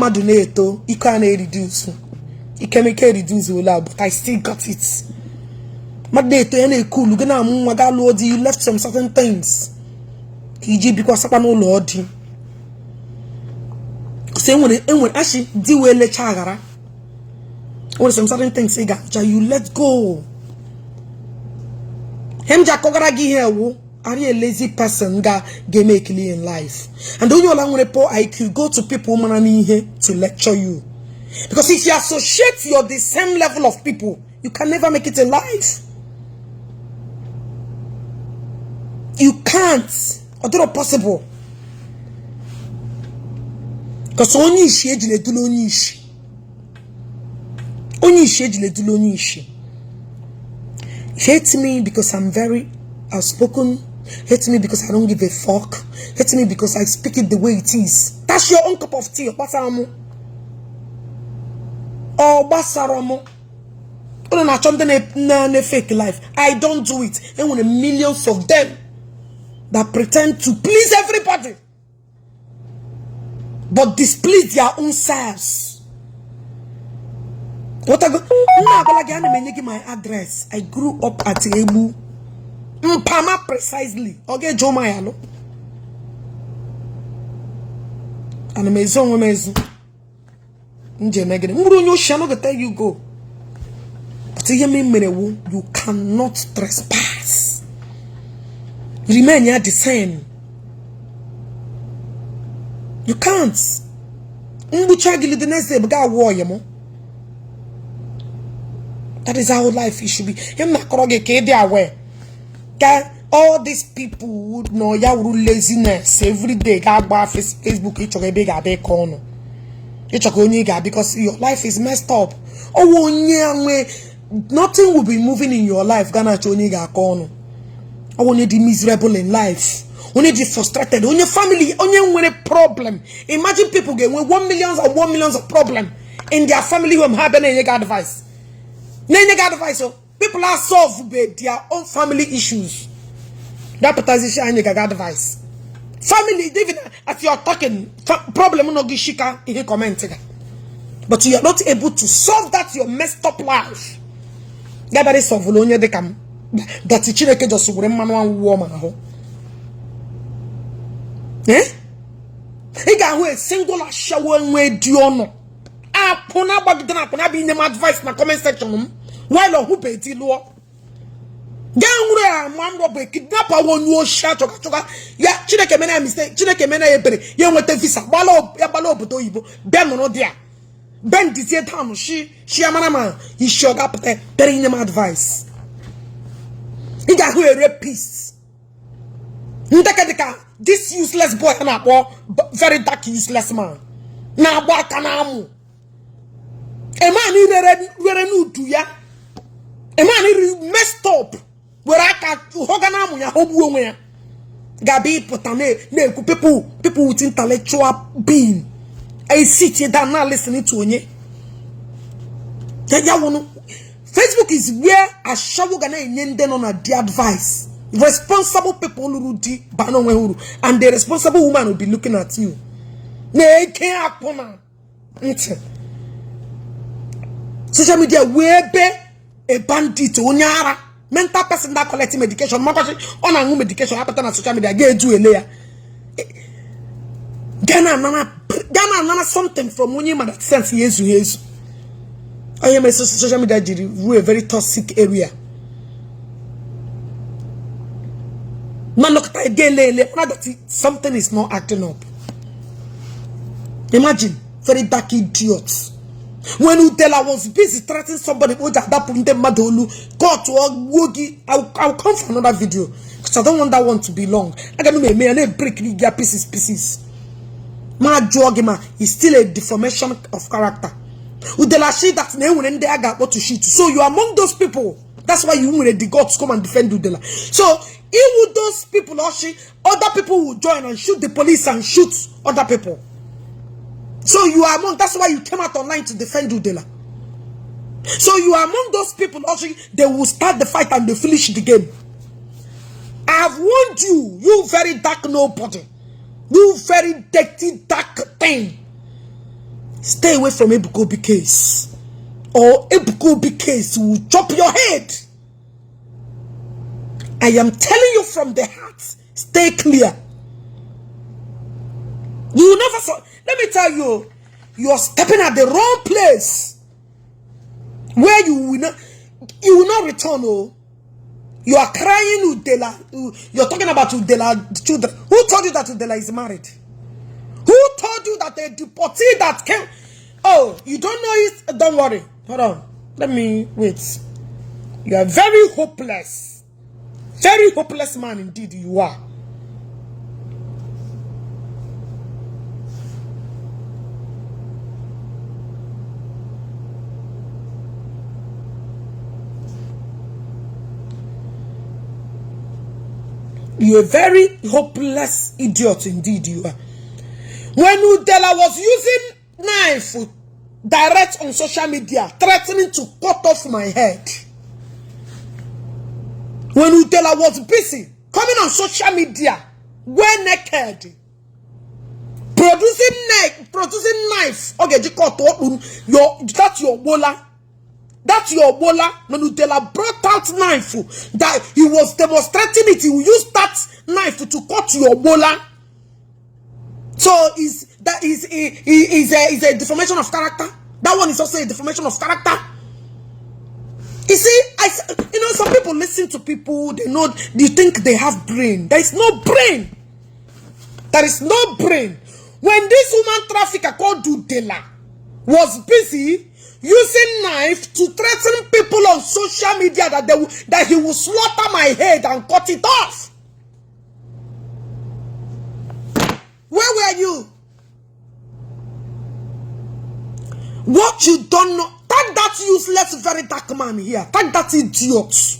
madu neto, you can't reduce. You can make a reduce but I still got it. Madeto ene cool, you gonna magalo you left some certain things. Iji because I no Lord. Say when actually deal with the chagara. When some certain things say you let go. Hem jakogara gi here are you a lazy person ga make in life? And don't you allow report IQ go to people manani here to lecture you. Because if you associate you're the same level of people, you can never make it in life. You can't. Although possible. Because only Ishi ejile dulo only Ishi. Only Ishi ejile dulo only Ishi. Hate me because I'm very outspoken. Hate me because I don't give a fuck. Hate me because I speak it the way it is. That's your own cup of tea. Basaramo. Oh, basaramo. Oh, no, na fake life. I don't do it. And when millions of them that pretend to please everybody, but displease their own selves. What I go? My address. I grew up at Ebu. Mpama precisely. Okay, Joe Mayalo. And amazing. Tell you go. But you cannot trespass. Remain here the same. You can't. That is how life should be. All these people would know ya laziness every day. Facebook because your life is messed up. Nothing will be moving in your life. I want you to be miserable in life. When you frustrated, when your family, when you a problem. Imagine people get 1 million or 1 million of problem in their family who have any advice. So people are solved with their own family issues. That position and advice. Family, even as you are talking, problem no gishika in comment. But you are not able to solve that your messed up life. That is solve only they can. That the children just woman. Eh? He got a single shower and diono. Ah, pona bagdana pona be in the advice na comment section. While who pay the law? Gangura man rob kidnapper one you shot choka. Yeah, Chineke mena mistake. Chineke mena ebere. You want the visa. Balo buto ibo. Ben no dia. Ben this year town. She amanama. He showed up there. Telling him advice. He got who a rapist. This useless boy and very dark useless man. Na boy kanamu. A man who new to ya. A man who messed up. Where I can hoganamu ya hobu where. Gabi potane people with intellectual being. I sit here down now listening to you. Facebook is where a show gonna end on a the advice. Responsible people and the responsible woman will be looking at you. Social media where a bandit onyara mental person that collecting medication on medication happen on social media get you a layer. Ghana something from one that sense yes. I am a social media a very toxic area. Man, look at something is not acting up. Imagine very dark idiots. When Udele was busy threatening somebody, I'll come for another video because I don't want that one to be long. I can make me break pieces. My Jogima is still a deformation of character. Udele she that name when they got what to shoot. So you are among those people. That's why you want the gods come and defend Udele. So if those people other people will join and shoot the police and shoot other people. So you are among, that's why you came out online to defend Udele. So you are among those people they will start the fight and they finish the game. I have warned you, you very dark nobody. You very dirty dark thing. Stay away from Ebuka Obi case. Or Ebuka Obi case will chop your head. I am telling you from the heart. Stay clear. You will never. Let me tell you, you are stepping at the wrong place. Where you will not return. Oh, you are crying Udele. You're talking about Udele children. Who told you that Udele is married? Who told you that the deportee that came? Oh, you don't know it? Don't worry. Hold on. Let me wait. You are very hopeless. Very hopeless man indeed you are. You're a very hopeless idiot indeed you are. When Udele was using knife direct on social media, threatening to cut off my head. When Udele was busy coming on social media, well naked, producing knife. Okay, that's your bola. That's your bola. When Udele brought out knife that he was demonstrating it, he will use that knife to cut your bola. So is a deformation of character? That one is also a deformation of character. You see, some people listen to people, they think they have brain. There is no brain. There is no brain. When this woman trafficker called Udele was busy using knife to threaten people on social media that he will slaughter my head and cut it off. Where were you? What you don't know. Tag that useless Verydarkman here. Tag that idiot.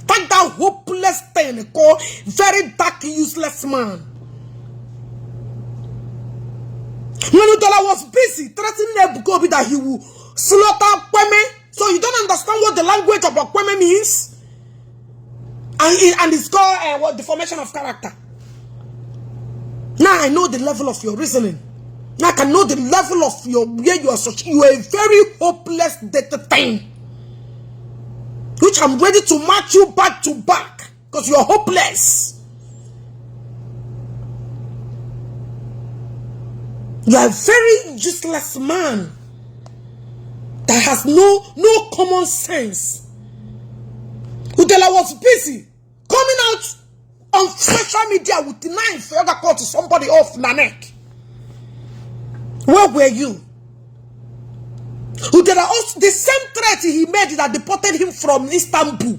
Tag that hopeless thing called very dark useless man. When Udele was busy threatening Ebuka Obi that he will slaughter Kweme. So you don't understand what the language of Kweme means? And it's called what deformation of character. Now I know the level of your reasoning. Now I can know the level of where you are such. You are a very hopeless dirty thing, which I'm ready to match you back to back because you are hopeless. You are a very useless man that has no common sense. Udele was busy coming out on social media with the knife for other call to somebody off the neck. Where were you? Udele also, the same threat he made that deported him from Istanbul.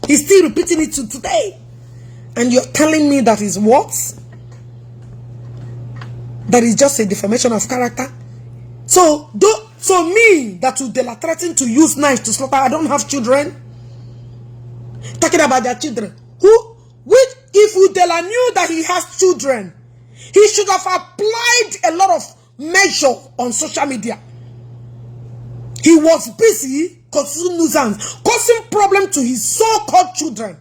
He's still repeating it to today. And you're telling me that is what? That is just a defamation of character. So me that Udele threatened to use knife to slaughter, I don't have children. Talking about their children. If Udele knew that he has children, he should have applied a lot of measure on social media. He was busy causing nuisance, causing problem to his so-called children.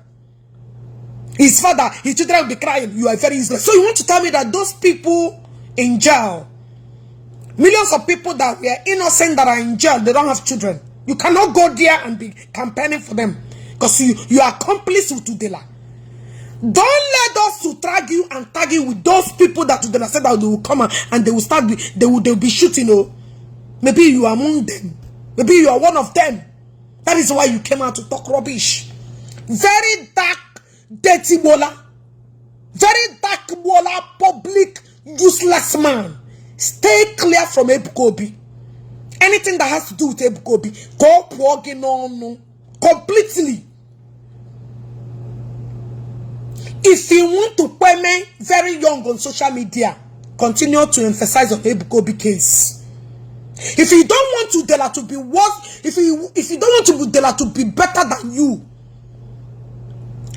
His father, his children will be crying. You are very useless. So you want to tell me that those people in jail, millions of people that were innocent that are in jail, they don't have children. You cannot go there and be campaigning for them because you are accomplice with Udele. Don't let us to tag you and tag you with those people that Udele said that they will come and they will start. They will be shooting. Oh, maybe you are among them. Maybe you are one of them. That is why you came out to talk rubbish. Very dark, dirty bola. Very dark bola, public, useless man. Stay clear from Ebuka Obi. Anything that has to do with Ebuka Obi, go walking on completely. If you want to put me very young on social media, continue to emphasize on Ebuka Obi case. If you don't want Udele to be worse, if you don't want Udele to be better than you,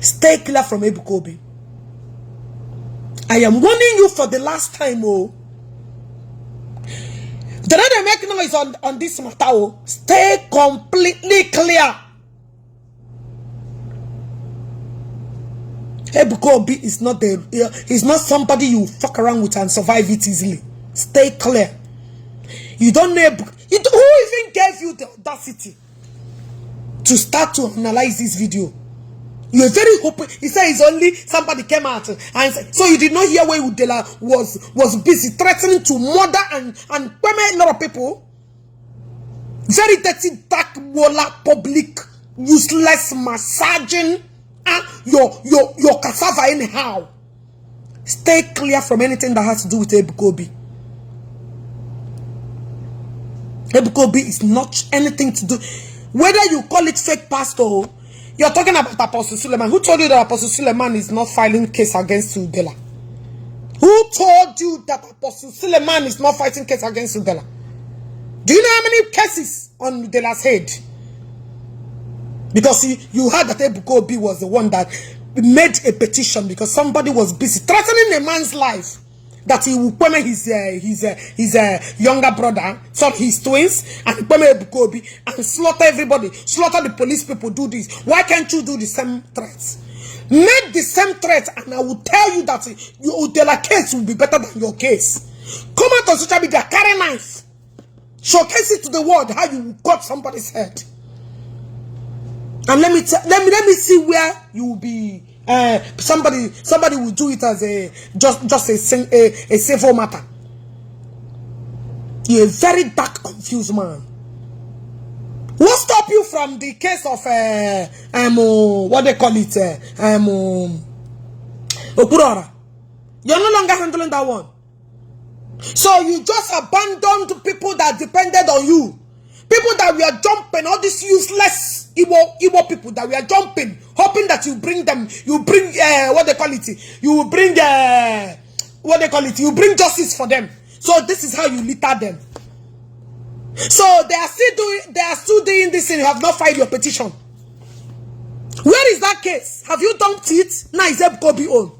stay clear from Ebuka Obi. I am warning you for the last time, oh. The way they make noise on this matter, oh, stay completely clear. Ebuka Obi is not he's not somebody you fuck around with and survive it easily. Stay clear. You don't know. Who even gave you the audacity to start to analyze this video? You're very hoping. He said it's only somebody came out and said, so you did not hear where Udele was busy threatening to murder and permit a lot of people. Very dirty, dark, walla, public, useless, massaging your cassava anyhow. Stay clear from anything that has to do with Ebukobi. Ebukobi is not anything to do. Whether you call it fake pastor, you're talking about Apostle Suleiman. Who told you that Apostle Suleiman is not filing case against Udele? Who told you that Apostle Suleiman is not fighting case against Udele? Do you know how many cases on Udele's head? Because you heard that Ebukobi was the one that made a petition because somebody was busy threatening a man's life that he will permit his younger brother, so his twins, and permit Ebukobi and slaughter everybody, slaughter the police people. Do this. Why can't you do the same threats? Make the same threat, and I will tell you that your Udele case will be better than your case. Come out on social media, carry knife, showcase it to the world how you cut somebody's head, and let me see where you will be. Somebody will do it as a just a civil matter. You're a very dark, confused man. What stop you from the case of what they call it Okurora? You're no longer handling that one. So you just abandoned people that depended on you. People that we are jumping, all these useless Igbo people that we are jumping, hoping that you bring them, you bring what they call it, you bring what they call it, you bring justice for them. So this is how you litter them. So they are still doing this and you have not filed your petition. Where is that case? Have you dumped it? Now it's Ebukobi own.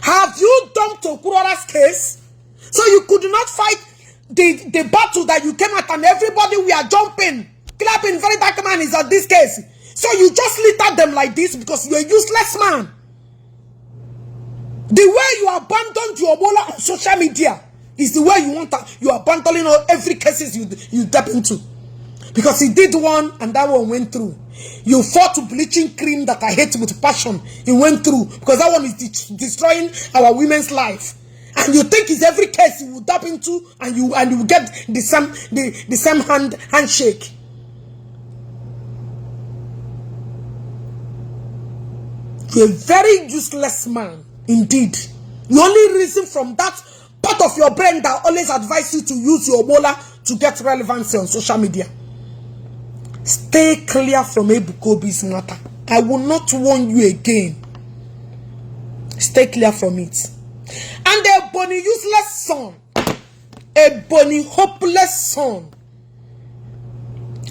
Have you dumped Okurora's case? So you could not fight the battle that you came at, and everybody we are jumping, clapping. Verydarkman is at this case. So you just litter them like this because you're a useless man. The way you abandoned your bola on social media is the way you want to. You are abandoning all every cases you step into, because he did one and that one went through. You fought to bleaching cream that I hate with passion. It went through because that one is destroying our women's life. And you think it's every case you will tap into and you will get the same handshake. You're a very useless man indeed. The only reason from that part of your brain that always advise you to use your molar to get relevancy on social media. Stay clear from Ebukobi's matter. I will not warn you again. Stay clear from it. And a bonny useless son, a bonny hopeless son.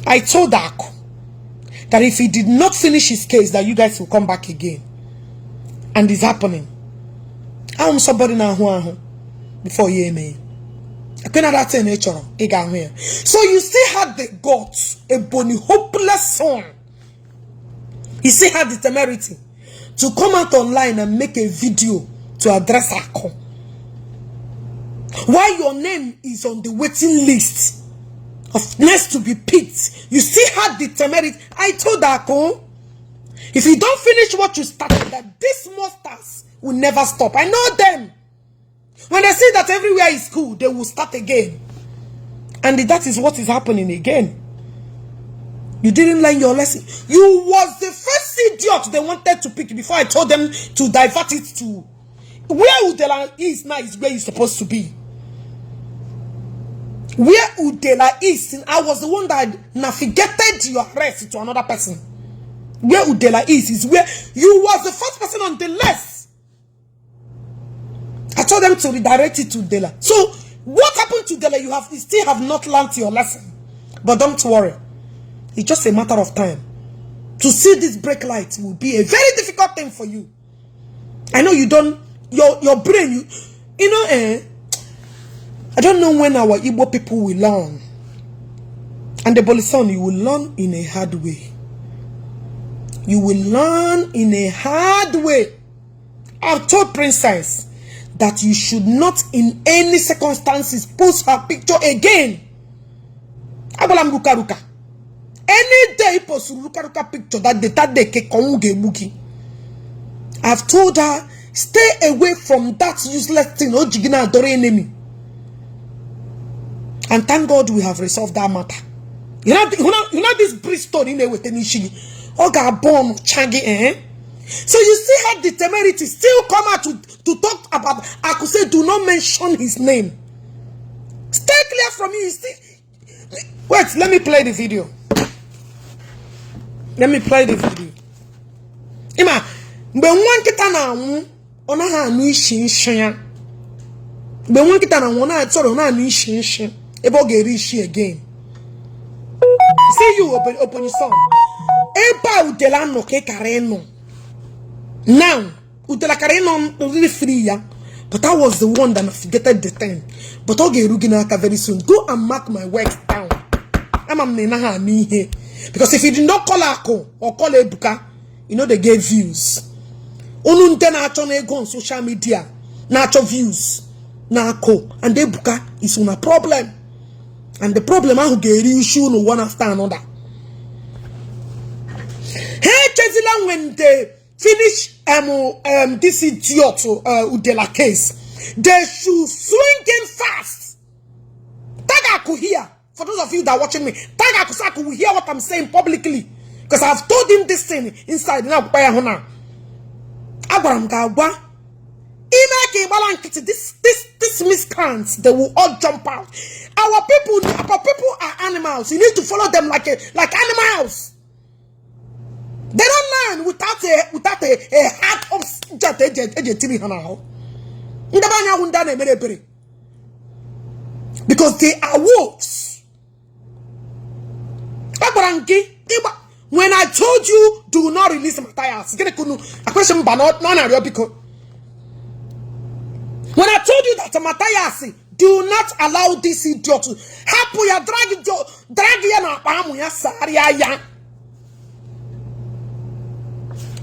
I told Ako that if he did not finish his case, that you guys will come back again. And it's happening. I'm somebody now who before you me. I cannot that in nature. So you still had the guts, a bonny hopeless son. He still had the temerity to come out online and make a video to address Ako. Why your name is on the waiting list of next to be picked, you still had the temerity. I told Ako, if you don't finish what you started, that these monsters will never stop. I know them. When they see that everywhere is cool, they will start again. And that is what is happening again. You didn't learn your lesson. You was the first idiot they wanted to pick before I told them to divert it to where Udele is now is where you're supposed to be. Where Udele is, I was the one that navigated your arrest to another person. Where Udele is where you was the first person on the list. I told them to redirect it to Udele. So what happened to Udele? You still have not learned your lesson. But don't worry. It's just a matter of time. To see this brake light will be a very difficult thing for you. I know you don't. Your brain, you know, I don't know when our Igbo people will learn. And the Bolison, you will learn in a hard way. You will learn in a hard way. I've told Princess that you should not in any circumstances post her picture again Abalam ruka. Any day post ruka picture that day ke konge buki. I've told her, stay away from that useless thing. Ojigina adore enemy. And thank God we have resolved that matter. You know this Bristol in there with any Ishi. Oga born changi, eh? So you see how the temerity still come out to talk about. I could say, do not mention his name. Stay clear from me. Wait, let me play the video. Ima, mbe nwan kita na anwu, ona ha anu ishi nshan. Mbe nwan kita na anwu na sorry, ona anu ishi nshan. Ebo ge Ishi again. See you open your son. Eba Udele no ke kareno. Now, Udele kareno really free ya. But I was the one that navigated the thing. But Oge Ruginaka very soon. Go and mark my work down. Because if you did not call Ako or call Ebuka, you know they gave views. Onunte na achone go on social media. Nacho views. Na Ako. And Ebuka is on a problem. And the problem is get issue no one after another. Hey, Chezila, when they finish this idiot Udele case, they should swing in fast. Tagaku here. For those of you that are watching me, Tagaku will hear what I'm saying publicly. Because I've told him this thing inside. Now, Abraham Gagwa. This miscreants, they will all jump out. Our people are animals. You need to follow them like animals. They don't learn without a heart of because they are wolves. When I told you do not release Matthias, when I told you that Matthias, do not allow this idiot to happen, ya drag ya na pamu ya saria ya. I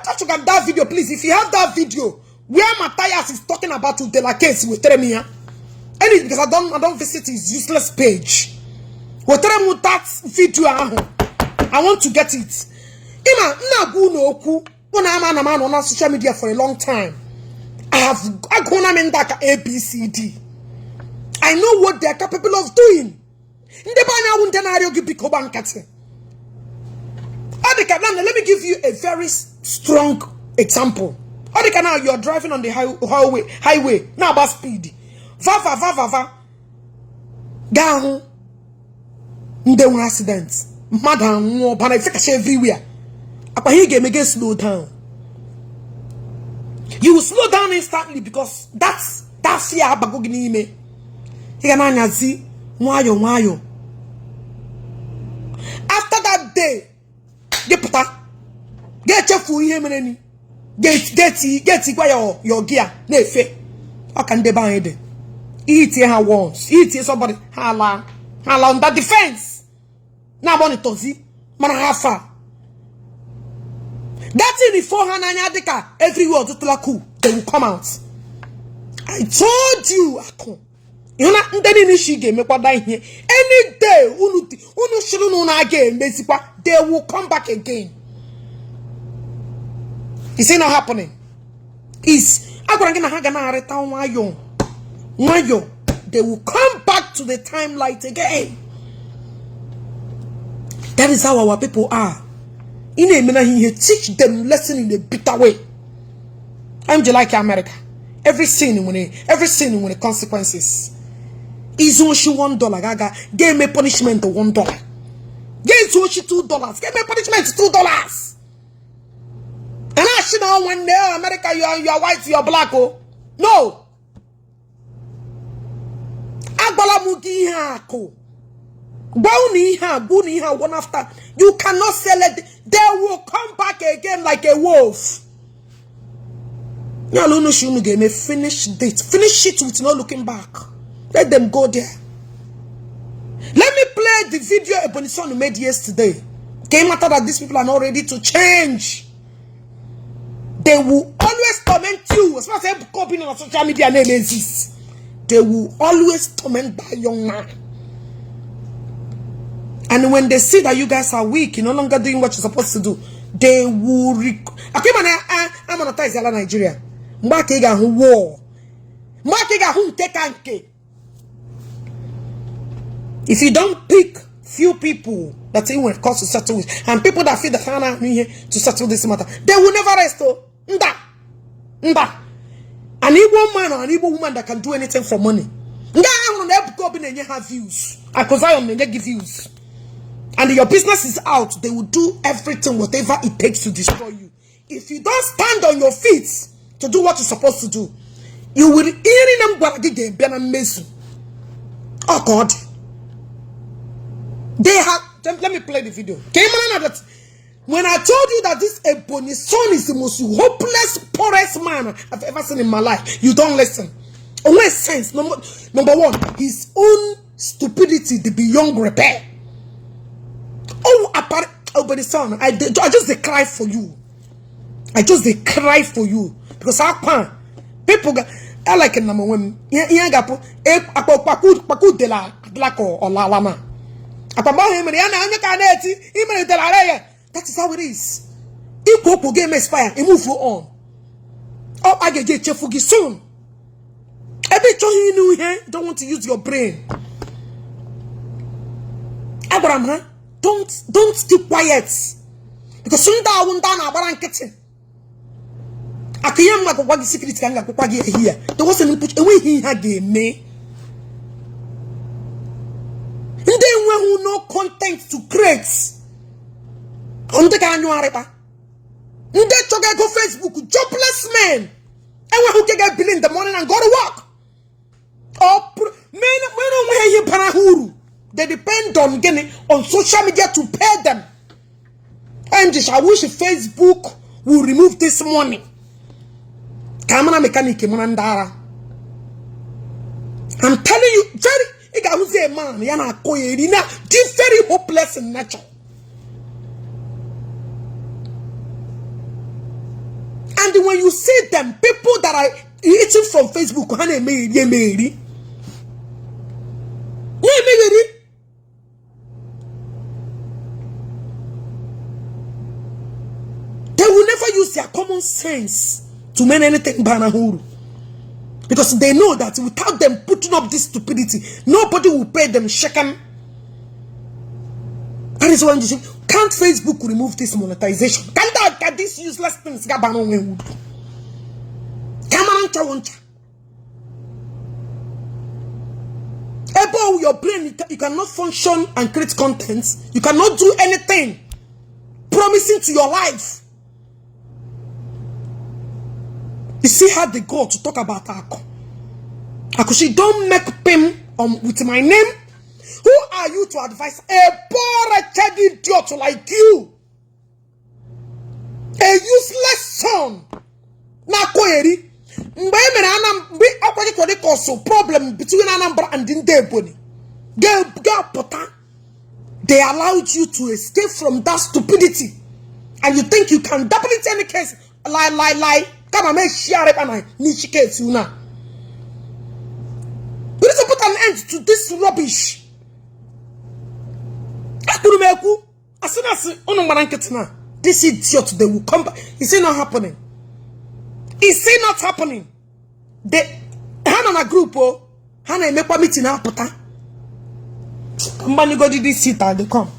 thought you got that video, please. If you have that video where Matthias is talking about Udele case with Teremia, and it's because I don't visit his useless page. With that video, I want to get it. Ima na gu no oku. Na man on social media for a long time. I gone Mendaka ABCD. I know what they are capable of doing. Let me give you a very strong example. Now you are driving on the highway. Now about speed. Va. Down. There were accidents. Madam, but I think everywhere. Again, slow down. You will slow down instantly because that's fear. Bagogini wayo. After that day, get your food here, get your gear. Nefe. How can they buy it? Eat here once. Eat here somebody. Hala on that defense. Now money tozi. Manahafa. That thing before Hananyadika, everywhere they will come out. I told you, Ako. You know, Ishi game me here. Any day, they will come back again. Is it not happening? They will come back to the timelight again. That is how our people are. In a manner, he teach them lesson in a bitter way. I'm just like America. Every sin when the consequences. Is only $1. Gaga gave me punishment of $1. Gave only $2. Gave me punishment $2. And I should know when America you are white, you are black. Oh no. Agbalamugi hako. Buni one after. You cannot sell it. They will come back again like a wolf. Finish it with no looking back. Let them go there. Let me play the video Ebonison made yesterday. Came after that these people are not ready to change. They will always torment you. As far as I'm copying on social media name exists. They will always torment that young man. And when they see that you guys are weak, you're no longer doing what you're supposed to do, they will I'm monetize yala Nigeria. Mbakega who war. Mbakega who take anke. If you don't pick few people that it will cause to settle with, and people that feel that I'm here to settle this matter, they will never rest. Oh, nda. An Igbo man or an Igbo woman that can do anything for money. Nda have views. Because I give views. And your business is out, they will do everything, whatever it takes to destroy you. If you don't stand on your feet to do what you're supposed to do, you will oh God. They have, let me play the video. When I told you that this Ebony son is the most hopeless, poorest man I've ever seen in my life, you don't listen. Only sense. Number one, his own stupidity, the beyond repair. Oh, but the son, I just cry for you. I just cry for you because people I like it number one. That is how it is. If game expire, you move on. Oh, I get cheerful soon. Every time you know here, don't want to use your brain. Abraham, huh? Don't keep quiet. Because soon that won't down about kitchen. I can't like what the secret can get here. There wasn't input away he had me. And then when no content to create. On the can you are in that go Facebook, jobless men. And who can get bill in the morning and go to work. Oh, men they depend on getting on social media to pay them. And I wish Facebook will remove this money. Camera mechanic Mandara. I'm telling you, very man, Yana Koyerina, very hopeless in nature. And when you see them, people that are eating from Facebook, they will never use their common sense to mean anything banahuru. Because they know that without them putting up this stupidity, nobody will pay them shekel. That is why you say, can't Facebook remove this monetization? Can these useless things get banned on? About your brain, you cannot function and create content. You cannot do anything promising to your life. You see how they go to talk about Ako. Akushi, don't make pim with my name. Who are you to advise a poor wretched idiot like you? A useless son. Na koyeri. Problem between Anambra and Ndi Igbo. They allowed you to escape from that stupidity. And you think you can double it in any case. Lie. Come and make share it and I need you now. We need to put an end to this rubbish. As soon as this idiot, they will come back. Is it not happening? Is it not happening? They have a group, Hana make a meeting now, Pota. Come go to this seat and they come.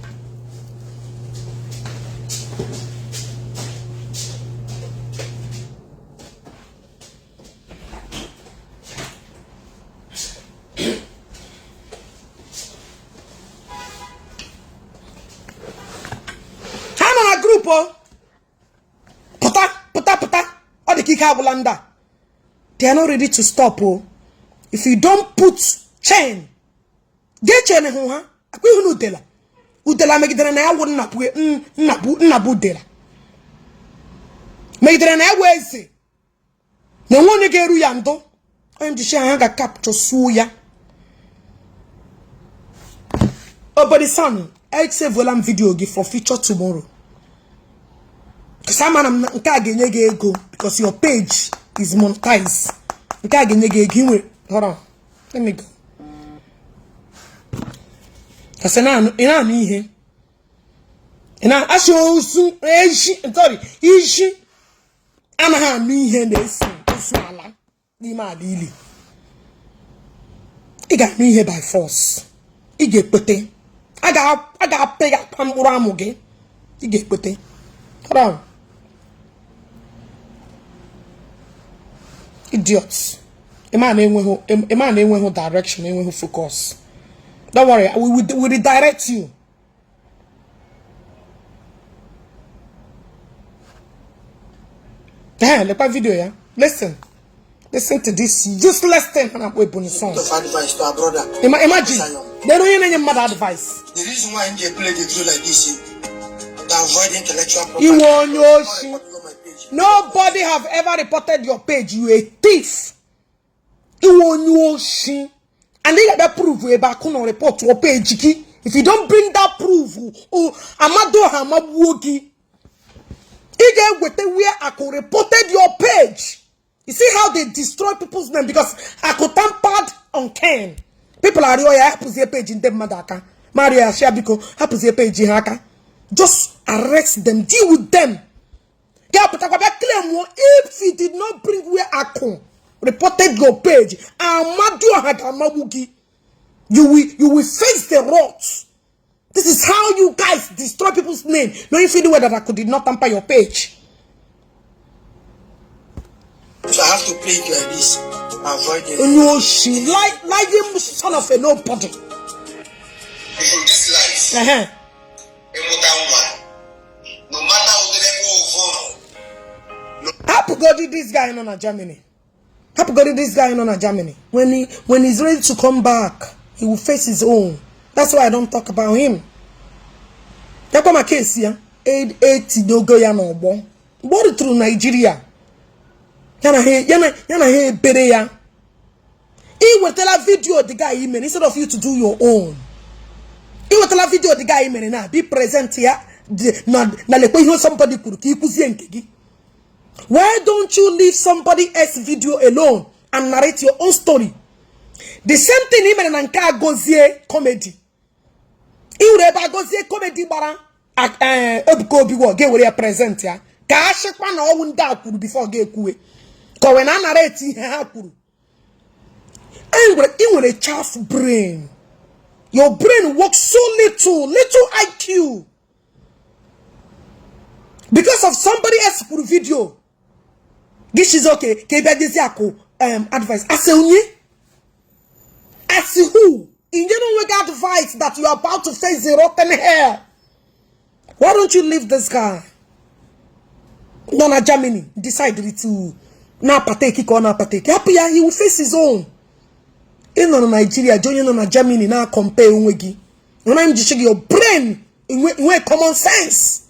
Pota. All the Kika they are not ready to stop. If you don't put chain, get chain. Udele. Udele make it na wouldn't nabu dela. Make it na wezi. No one get ruyando. I'm the shanga capture suya. Oh, but the son, I'd say volam video give for feature tomorrow. Because your page is monetized. Hold on. Let me go. Kasi ina ni ihe. Ina asho usu Ishi, sorry, Ishi anaghị anụ ihe na-esi ala n'ime ala ili. Ị ga-anụ ihe by force. Ị ga-ekpete. A ga-apị ya mkpụrụ amụ gị. Ị ga-ekpete. Hold on. Idiots. A man enweghị direction, enweghị focus. Don't worry, we redirect you. Look at video, yeah. Listen to this useless thing. Advice to our brother. Imagine they don't even need mother advice. The reason why they play the drill like this is to avoid intellectual property. Nobody have ever reported your page. You a thief. And they got proof we back on report to your page. If you don't bring that proof, Amado Hamabuogi. Where I could reported your page. You see how they destroy people's name because I could tampered on Ken. People are here, happens your page in them madaka. Maria Shabiko, happens your page in Haka. Just arrest them, deal with them. If he did not bring where I come, reported your page, you will face the wrath. This is how you guys destroy people's name. No, if you do that, I did not tamper your page. So I have to play it like this. Avoid it. No, she like him, son of a nobody. From this life, no matter what Happy God did this guy in Germany. Happy God did this guy in Germany. When he's ready to come back, he will face his own. That's why I don't talk about him. That's my case here. 80 dogo ya no bo. Born through Nigeria. Yana he bere ya. He will tell a video the guy email instead of you to do your own. He will tell a video the guy email na be present here. Na le somebody could keep uzi. Why don't you leave somebody else's video alone and narrate your own story? The same thing email na nka gozie comedy. Iureba gozie comedy bara ebuko biwo ge were present ya ka ashikwa na owu nda kwuru before ge kuwe ko we na narrate ihe ha kwuru I nwere chaff brain. Your brain works so little IQ because of somebody else's video. This is okay. Ke advice as who? In general, advice that you are about to face the rotten hair. Why don't you leave this guy? Nona Germany decided to now partake or not partake. Happy, he will face his own. In Nigeria, joining on Germany now compare unwegi. When I'm just your brain in common sense.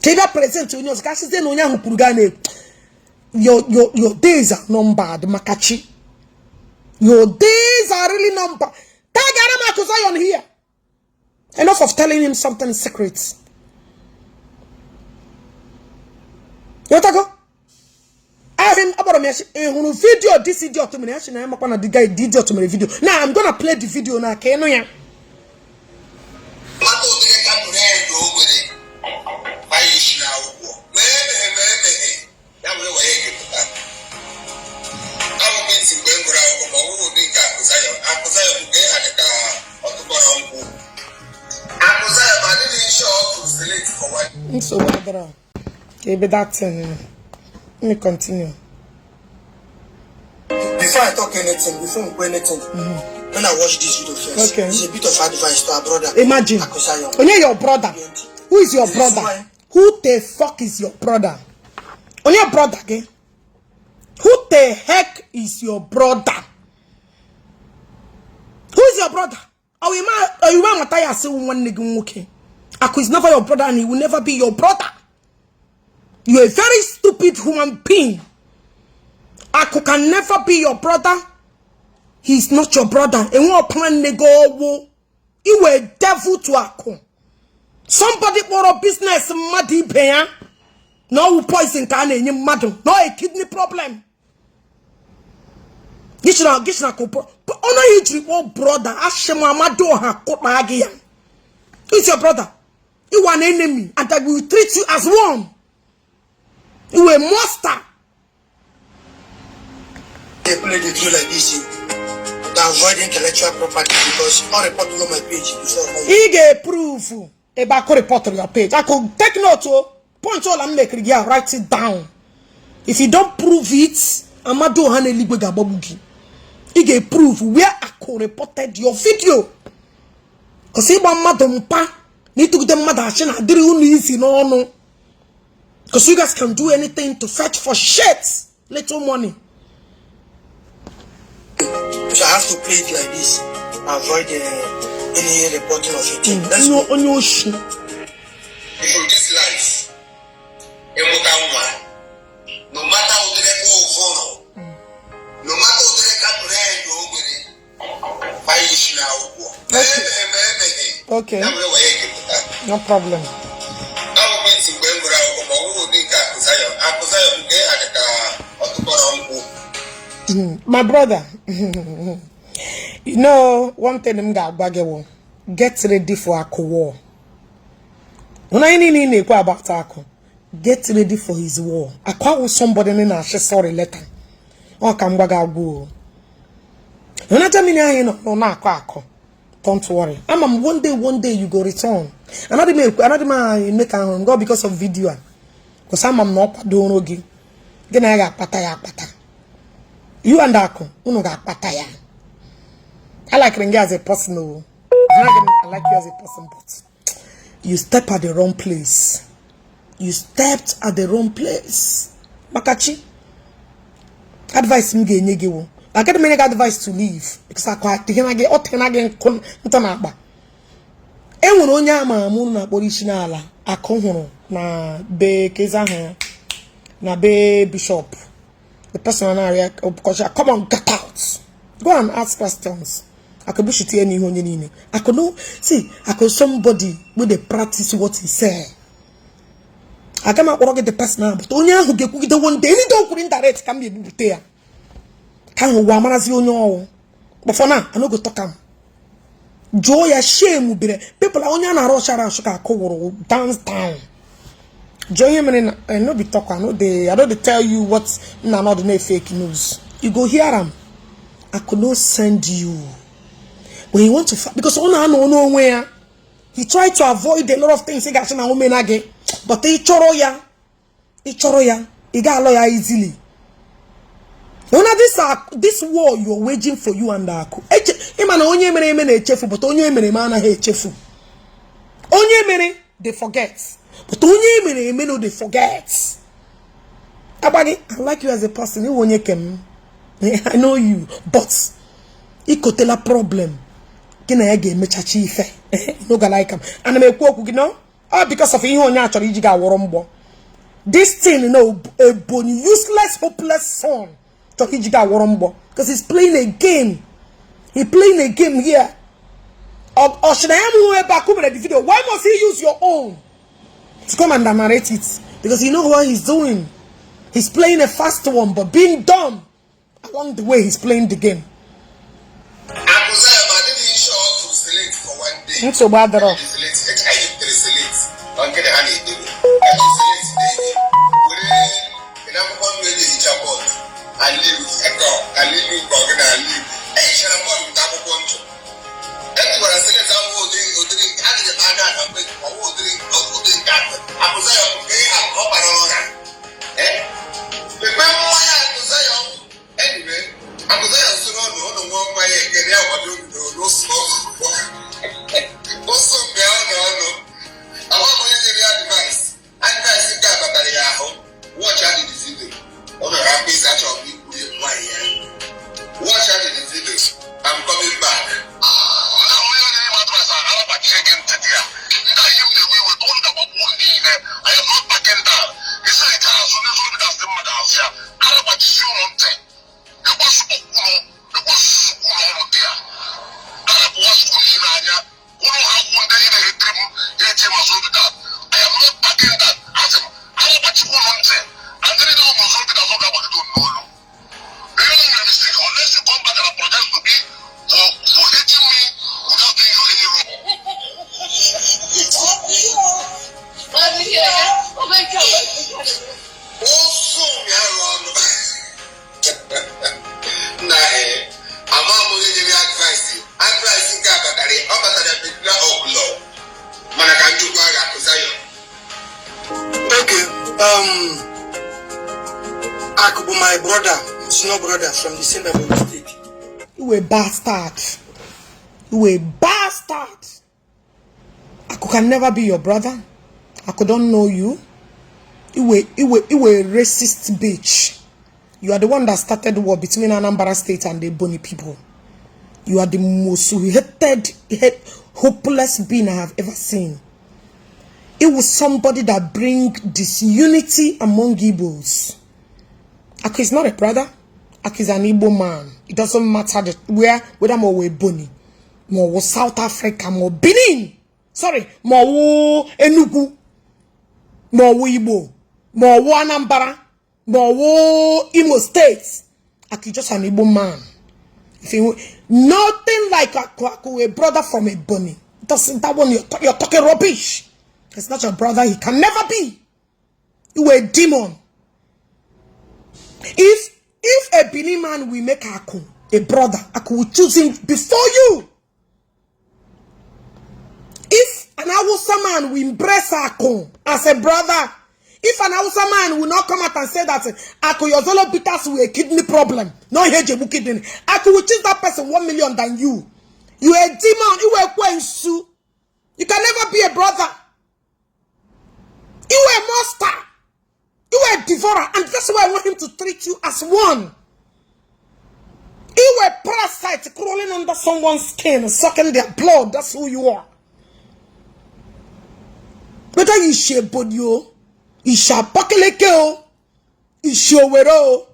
Teba present to you, guys. Then on young Purgane, your days are numbered, Makachi. Your days are really numbered. Tag on here. Enough of telling him something secret. You go? I think about me. Video this idiot to me. Actually, I'm gonna the guy idiot to me video. Now I'm gonna play the video now. Okay, no ya. So what maybe that let me continue. Before I talk anything, before we go anything, when I watch this video first, okay, it's a bit of advice to our brother. Imagine, only your brother. Who is your brother? Who the fuck is your brother? Only your brother, okay? Who the heck is your brother? Who is your brother? Oh, you want to say one nigga okay? Aku is never your brother and he will never be your brother. You are a very stupid human being. Aku can never be your brother. He is not your brother. And what plan nego? You were a devil to Aku. Somebody for a business muddy pain. No poison can any madam. No a kidney problem. Gishna Kopo. Honor you to brother. Ashema Amado ha Kopagia. It's your brother. You are an enemy, and I will treat you as one. You a monster. They play the drill like this. To avoid intellectual property because all report on my page before. He get proof. About report on your page. I could take note. Point all I'm making. Yeah, write it down. If you don't prove it, Amado Hane Ligwega Babugi. He get proof where I could reported your video. Because he want Madam Pa need to get them mother. I didn't easy no. Because you guys can do anything to fetch for shit. Little money. So I have to play it like this. Avoid any reporting of it. That's no on your shit. From this life, no matter what they go for, no matter what they come to buy Ishi now. Okay. No problem. My brother, you know one thing I'm gonna get ready for a war. When I need about Ako, get ready for his war. I call somebody in a sorry letter. Oh, come back go. When I tell me no, don't worry. I'm one day you go return. Another man make a go because of video. Because I'm not doing okay. Then I got pataya. You and Ako, uno got pataya. I like Renga as a person. I like you as a person, but you step at the wrong place. You stepped at the wrong place. Makachi. Advice me ge. I get many advice to leave because I quite again kontanaba. Enwere onye ama amu na original akohuru na be keza na be bishop. The person area because come on, get out. Go and ask questions. I could bush it any honey. I could know, see, I could somebody with the practice what he said. I come out work at the person now, but only who get the one day, any dog couldn't direct can be able to tell. Can woman as you know. But for now, I know go talk him. Joy a shame will be there. People are only on a rush around Shaka dance down. Joy men and no be talk. I know they tell you what's not the fake news. You go hear them. I could not send you. When you want to fight, because no where he tried to avoid a lot of things. He got to Omenala, but he choroya, he got lawyer easily. This war you're waging for you and Aku. Onye mere mana he chefu. Onye mere they forget, but onye mere no they forget. Abagi, I like you as a person. You onye kem. I know you, but ikotela problem. Kina yage mechachi ife. No ga like him. And me kwoku no. Ah, because of he onye achori iji ga worombo. This thing, you know, a bony useless, hopeless son. Because he's playing a game. He's playing a game here. Or should I am back over the video? Why must he use your own to come and narrate it? Because you know what he's doing. He's playing a fast one, but being dumb along the way. He's playing the game. It's so bad though. I live in Bogdan, I live. Hey, shall I go with Tabu Poncho? Everyone has said that I'm holding, having a man and holding that. I was okay, I'm up and on. Eh? The man, anyway, I was there, no one way, get out of no smoke. Also, no. I want to give you advice. Advice in Gabba, watch out in this video. On a happy Saturday. Watch out in the video. I'm coming back. I am not backing down. It's like unless you come Akubu, my brother, snow brother from the same state. You a bastard. You a bastard. Aku can never be your brother. Aku don't know you. You a racist bitch. You are the one that started the war between Anambra State and the Boni people. You are the most hopeless being I have ever seen. It was somebody that bring disunity among Igbos. Aku is not a brother. Aku is an Igbo man. It doesn't matter whether more Boni, more South Africa, more Benin. Sorry, more Enugu, more Igbo, more Anambra, more Imo State. Aku just an Igbo man. If you, nothing like a brother from a Boni. Doesn't that one you're talking rubbish? It's not your brother. He can never be. You were a demon. If a Benin man will make Aku a brother, Aku will choose him before you. If an Hausa man will embrace Aku as a brother, if an Hausa man will not come out and say that Aku your Zolo bitters with a kidney problem, no Hejebu kidney, Aku will choose that person 1 million than you. You are a demon. You are a Kwensu. You can never be a brother. You are a monster. You are a devourer, and that's why I want him to treat you as one. You are a parasite crawling under someone's skin, sucking their blood. That's who you are. Whether you share Bodio, you shall Pakeleke, you shall Wero.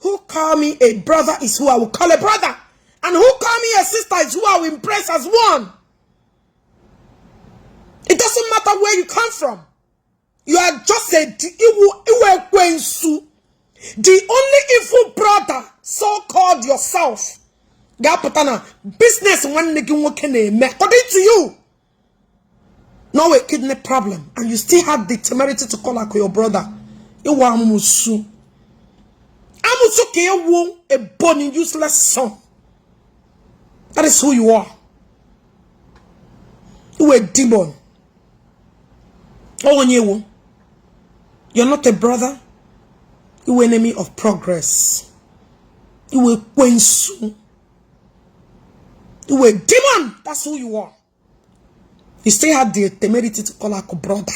Who call me a brother is who I will call a brother, and who call me a sister is who I will embrace as one. It doesn't matter where you come from. You are just the only evil brother, so-called yourself. Business one according to you. No a kidney problem, and you still have the temerity to call your brother. You are Amusu. Amusu a born useless son. That is who you are. You are a demon. Oh, you're not a brother. You are enemy of progress. You are Kwensu. You are a demon. That's who you are. You still have the temerity to call a brother.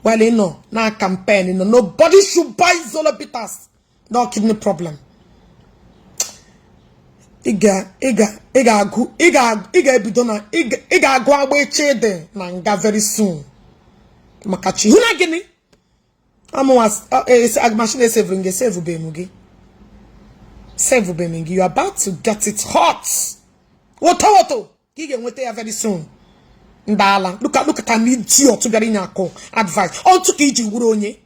Well, you know, now campaign, you know, nobody should buy Zolo bitters. No kidney problem. Iga bidona. Iga go away chede nanga very soon. Makachi huna gini amo was machine save bemugi you are about to get it hot. Woto gige nwete very soon ndala look at an idiot to get in your advice on to kiji wuru onye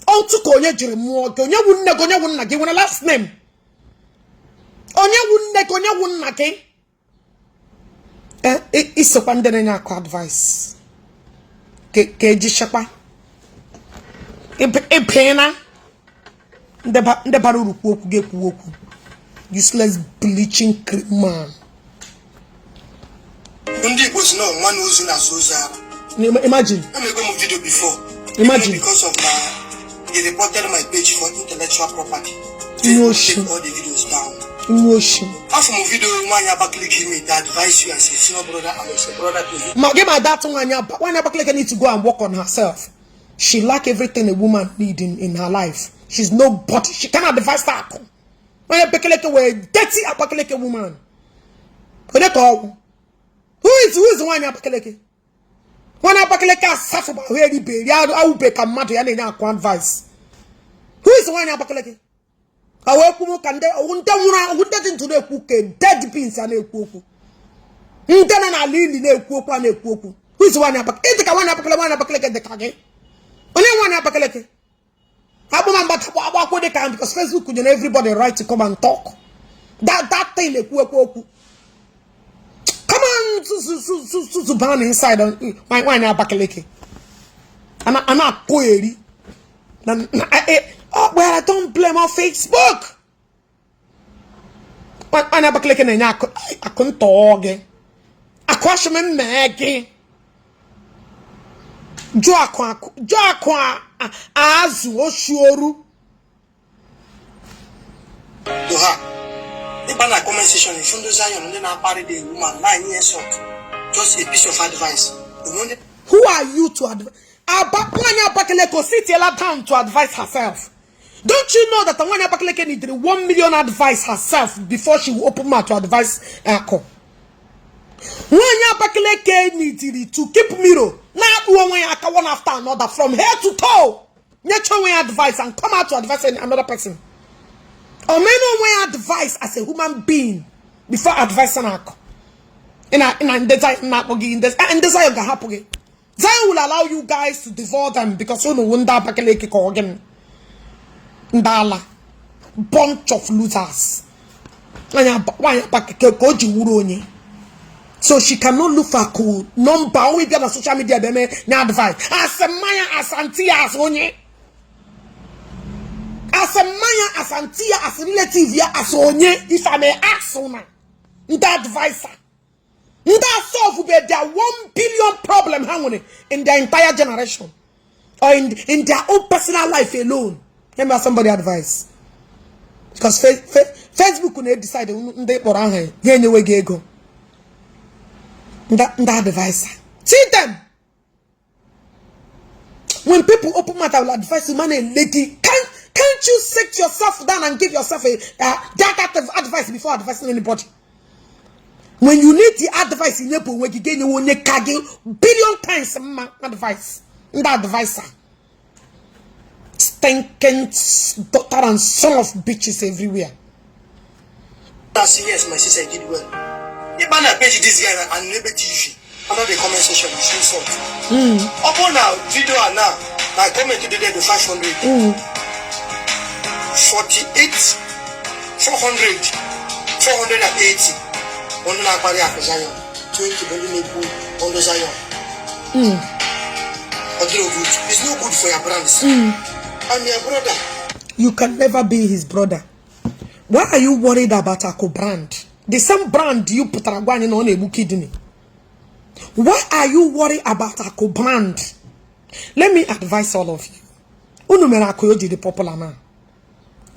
on to konye jiri mu oge onye wunna gi wona last name onye wunna gi isokwa ndene nya advice keji shapa epena nde baru ruku oku geku oku useless bleaching cream man. Ndi Igbo is not one who's in a social. Imagine. I'm going to video before. Imagine. Because of they reported my page for intellectual property. Emotion. Take all the videos down. Emotion. After my video, one yaba click me to advise you and say, "Senior brother, I'm a brother to you." Get my dad one yaba click need to go and work on herself. She lack everything a woman need in her life. She's nobody. She cannot advise that. When you pick like a dirty apakeleke woman. Who is the one apakeleke? When apakeleke suffer about where he be, I will pick a matter and advice. Who is the one apakeleke? I will come into the cook dead beans and a cook. Who is the one apakeleke the kage? Only one apakeleke. Because Facebook could everybody right to come and talk. That thing they come on to ban inside on my apakeleke. I'm not query. Well, I don't blame on Facebook. When apakeleke I couldn't talk. I question me Maggie. Joakwa azu oshoru her. The banner comment section is from the Zion, and then I party the woman 9 years old. Just a piece of advice. Who are you to advise? Sit down to advise herself. Don't you know that Wanya Bakaleke needed 1 million advice herself before she will open mouth to advise Ako? Wanya Bakaleke needed to keep mirror. Now one after another from head to toe. Nature way advice and come out to advise another person. Or maybe way advice as a human being before advising Ako. And desire can happen. Zion will allow you guys to devour them because you know Wunda Bakaleke Kogan. Ndala. Bunch of losers. So she cannot look for cool number only be on social media na advice. As a Maya as auntie as onye. As a Maya as auntie as relative ya as onye if I may ask ona. Nda advisor. Nda solve be their 1 billion problem hanging in their entire generation. Or in their own personal life alone. Remember somebody advice. Because Facebook will decide they put on her. Anyway, go. That advisor. See them. When people open mouth, I will advise you, man, lady. Can't you sit yourself down and give yourself that advice before advising anybody? When you need the advice in your when you get billion times advice. That advisor. Stinking daughter and son of bitches everywhere. Yes, my sister did well. The banner page this guy and never TV. Under the comment section, you see something. Upon now, video and now, I comment today the 500. 48, 400, 480. On the Aquari Zion. 20 billion on the Zion. It's no good for your brands. I'm your brother. You can never be his brother. Why are you worried about Ako brand? The same brand you put on a kidney. Why are you worried about Ako brand? Let me advise all of you. Unumera Ako the popular now.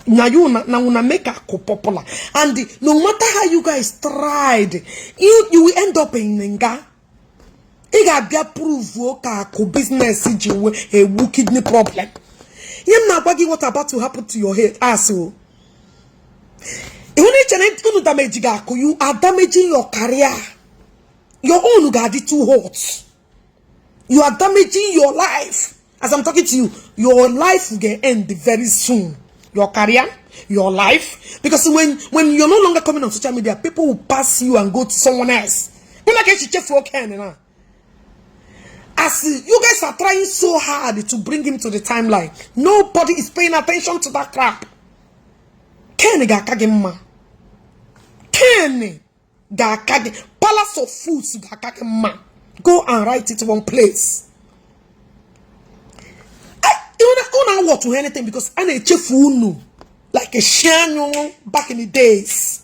Now you na make Ako popular. And no matter how you guys tried, you will end up in Nenga. It got prove Ako business a kidney problem. You're not working what about to happen to your head, asshole. You are damaging your career. Your own got it too hot. You are damaging your life. As I'm talking to you, your life will get end very soon. Your career, your life. Because when you're no longer coming on social media, people will pass you and go to someone else. As you guys are trying so hard to bring him to the timeline, nobody is paying attention to that crap. Kenny ga kagema. Kenny ga kage. Palace of Foods ga kagema. Go and write it one place. You don't want to hear anything because I'm a chef like a shanyon back in the days.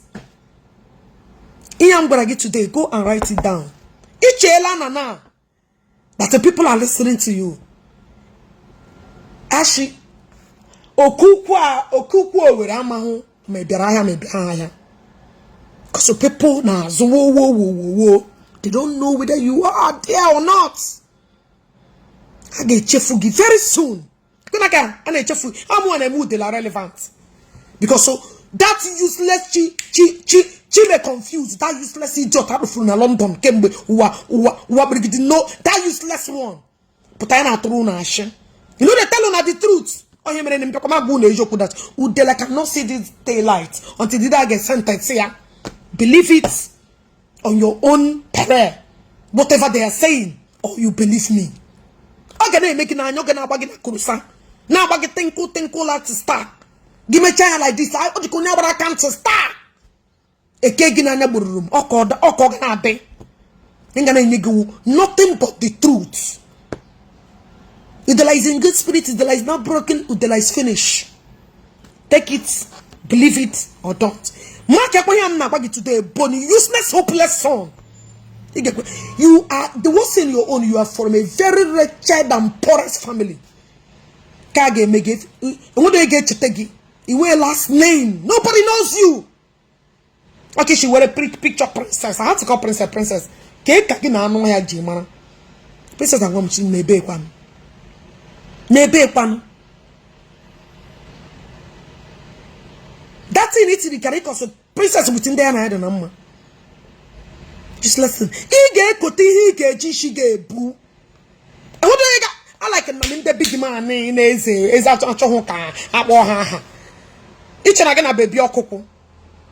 I'm gonna get today. Go and write it down. Nana. That the people are listening to you. Ashi okukwa were amahu maybe because people now they don't know whether you are there or not. I get chefugi very soon. I'm one mood they are relevant. Because so that useless Chile confused, that useless idiot out from London came with no that useless one. But I not true nation. You know they tell you the truth. Oh, him and that Udele cannot see this daylight until the day get sentenced here. Believe it on your own prayer. Whatever they are saying, or you believe me. Okay, making a yoga baggy kurusa. Now baggy tinkle like to start. Give me a child like this. I can't start. A cake in a room. Nothing but the truth. Udele is in good spirit. Udele is not broken. Udele is finished. Take it, believe it, or don't. Mark today, Bonnie, useless, hopeless son. You are the worst in your own. You are from a very wretched and poorest family. Kage megate. What do you get to take? Iwe last name. Nobody knows you. Okay, she wear a picture princess. I had to call princess. Princess and woman, she may be one. That's in it to be carried because princess within there and I don't know. Just listen. I like it, the big man is out of Chohoka. Each and again a baby okoko.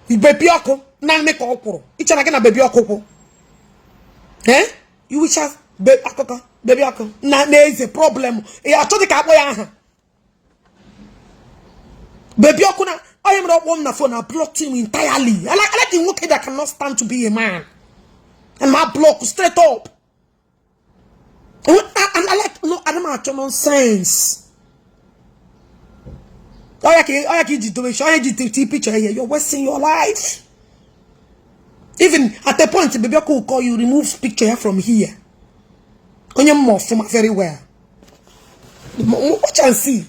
Baby oko, nan make okoro. Each and again a baby okoko. Eh? You wish us baby okoko, baby oko. There is a problem. I told the cowboy. Baby okuna, I am not one phone. I blocked him entirely. I like the worker that cannot stand to be a man. And my block straight up. And I like no, I don't know nonsense. You're wasting your life. Even at the point, baby will call you, remove picture from here. On your mouth from very well. Watch and see.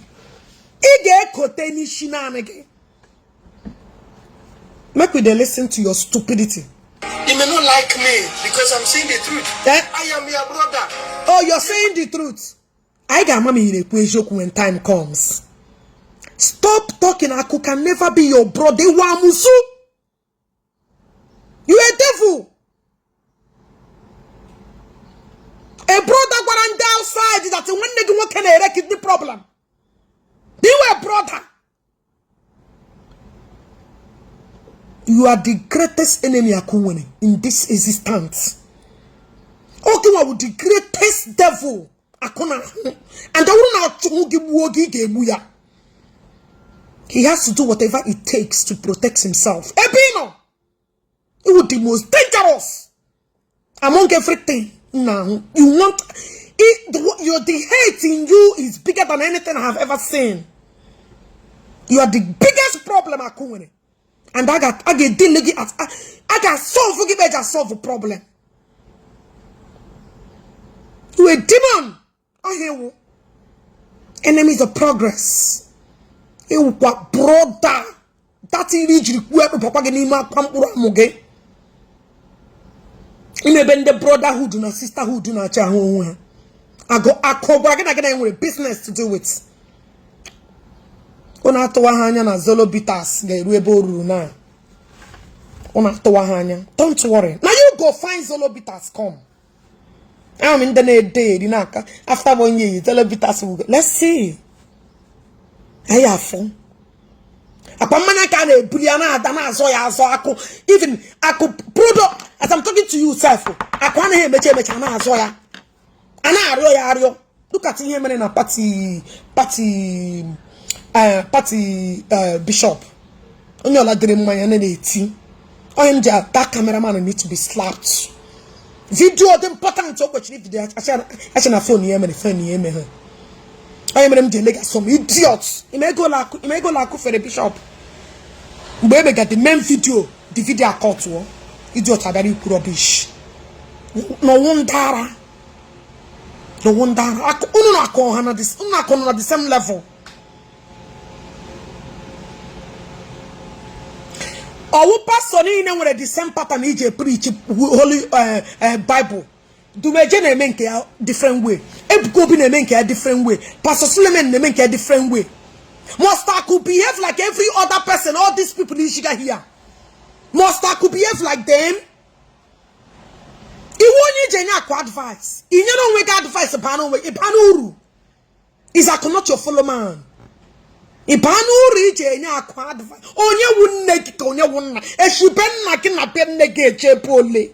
Make we listen to your stupidity. You may not like me because I'm saying the truth. Eh? I am your brother. Oh, you're saying the truth. I got mommy in a joke when time comes. Stop talking. Aku can never be your brother. You are a devil. A brother on the outside that when they do can erect the problem. You are a brother. You are the greatest enemy Akuwene in this existence. Okiwa with the greatest devil Akuna. And I will not give. He has to do whatever it takes to protect himself. Ebino! It would be the most dangerous among everything. Now, you want it, the hate in you is bigger than anything I have ever seen. You are the biggest problem, Akuwene. And I got solve a problem. You a demon. I hear you. Enemies of progress. You what brother. That's Iri Ji Papa Genima Pampura Moge. In a bend the brotherhood and sisterhood na chahu. I go again with business to do with. Ona towa na zolo bitas ga ruebo ru na. Ona towa hanya. Don't worry. Now you go find zolo bitas come. I'm in the day dinaka. After 1 year, zolo bitas will go. Let's see. I have fun. Apamana kane buliana adana so ya so ako. Even ako product as I'm talking to you self. Akwana he meche na so ya. Ana aryo. Look at him in a party bishop. Onyola dream my tea. That cameraman needs to be slapped. Video the important to watch video. I should phone him and phone him. I am them some idiots. You may go like for the bishop. Baby get the main video. The video I caught to idiots are very rubbish. No wonder. I on the same level. Our pastor in the same pattern EJ preach holy Bible. Do me jene menke a different way. Ebgobi ne menke a different way. Pastor Suleiman ne menke a different way. Master could behave like every other person. All these people in Shiga here. Master could behave like them. He won't need any advice. He don't make advice upon way. Ipanuru is not your fellow man. Ipanuru any advice. Onye wouldn't make it. Onye wouldn't. A shiben making a pen negate pole.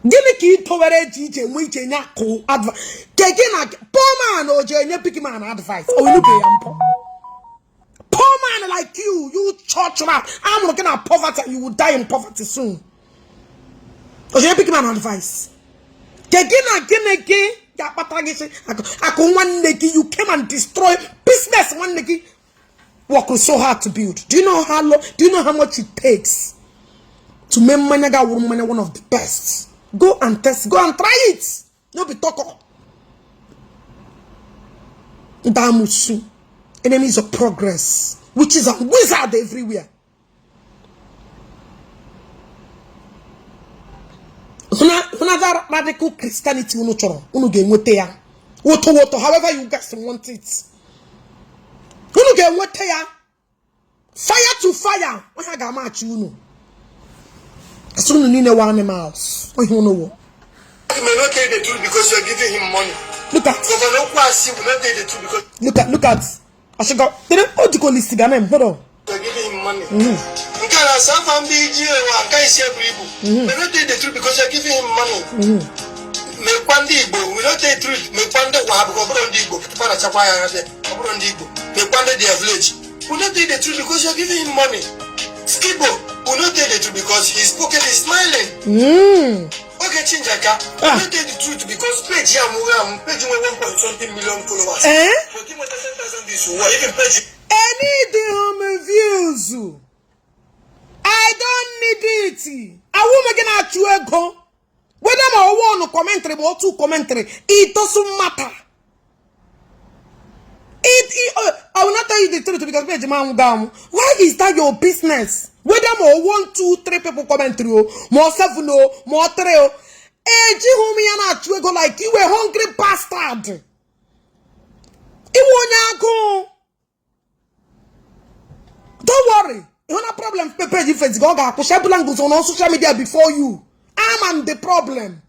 Gini ki towere jije mwiche nyako advice. Kegina poor man or jenye picky man advice. Oh, you pay ampo. Poor man like you church rat. I'm looking at poverty and you will die in poverty soon. Oh, jenye picky man advice. Kegina gene ya patagisi. Ako one negi you came and destroy business one negi. Working so hard to build. Do you know how long? Do you know how much it takes to make Managa woman one of the best? Go and test. Go and try it. No be talk. Damusu. enemies of progress, witches and wizards everywhere. Another radical Christianity, however you guys want it. Fire to fire. What I got match you know. As soon as you need 1 animals. What you know? You may not tell the truth because you are giving him money. Look at. So will not tell the truth because Look at. I should go. They don't want to call this guy name. Hold on. You are giving him money. May not tell the truth because you are giving him money. Ndi Igbo will not tell the truth. Ndi Igbo their village. Will not tell the truth because you are giving him money. Skibo will not tell the truth because his pocket is smiling. Ogechi Njaka will not tell the truth because page 1.something million followers. For him 10,000 views. Even page. Any views. I don't need it. I won't make an actual go. Whether I want commentary or 2 commentary, it doesn't matter. I will not tell you the truth because why is that your business? Whether more 1, 2, 3 people commentary, more 7, more 3. Go like you a hungry bastard. Don't worry. You have a problem. Page go on social media before you. I'm the problem.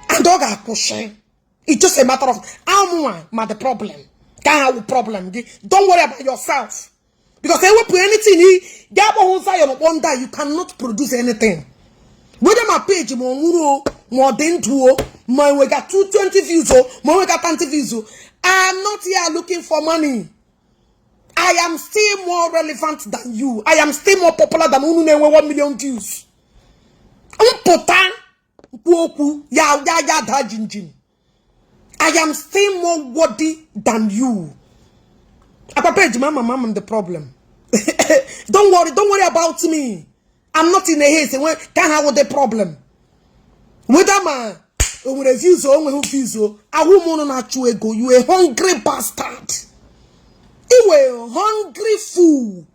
And dog are pushing. It's just a matter of I'm the problem. Can't have a problem. Don't worry about yourself. Because they will put anything in wonder you cannot produce anything. Whether my page more than 2, we got 220 views, more we got 20 views. I am not here looking for money. I am still more relevant than you. I am still more popular than 1 million views. I am still more worthy than you. I'm the problem. Don't worry about me. I'm not in a haste. Can't have the problem. Whether my views or views, I won't not you go. You a hungry bastard. You a hungry fool.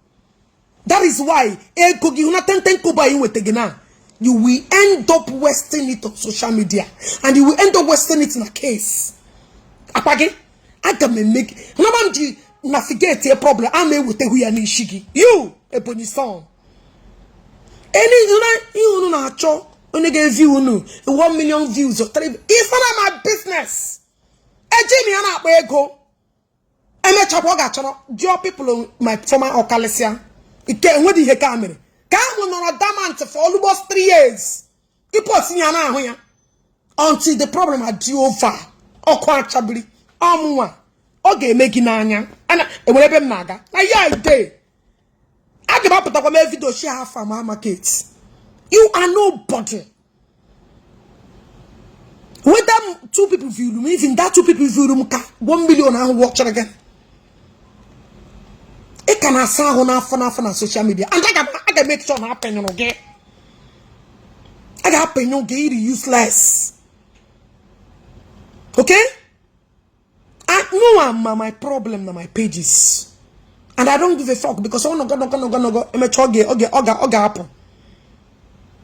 That is why you will end up wasting it on social media, and you will end up wasting it in a case. I can make navigate a problem. I'm able to hear Ishi. You a bonny song. Any you know, only gave you 1 million views or 3. It's none of my business. Jimmy and I go. I met your people, my former Okalesia. It can't what the camera. Come on a damn for almost 3 years. People see you until the problem had due over. Or quite chably. Okay, making Nanya. And a web naga. Now, yeah, day. I give up with a video she have from my markets. You are nobody. Whether 2 people view me, even that 2 people view them, 1 million and watch it again. It can have on social media. And I can make sure happen, okay? I got happen, okay? Useless. Okay? I know I'm my problem na my pages. And I don't give a fuck because I'm not gonna happen.